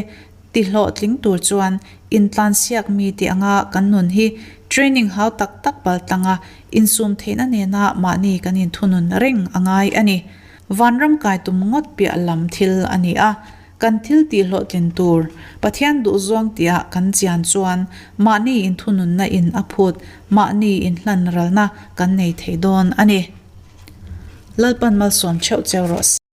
ti hlawhtling tur chuan intlansiak mi tih anga kan nun hi training hau tak tak paltlanga insum theihna nena mahni kan inthunun reng a ngai a ni. Vanram kai tum ngawt piah lam thil a ni a. Kan thil tih hlawhtlin tur Pathian duhzawng tihah kan chian chuan mahni inthununna in a phut, mahni inhlan ralna kan nei thei dawn a ni. Lalpan malsawm theuh cheu rawh se.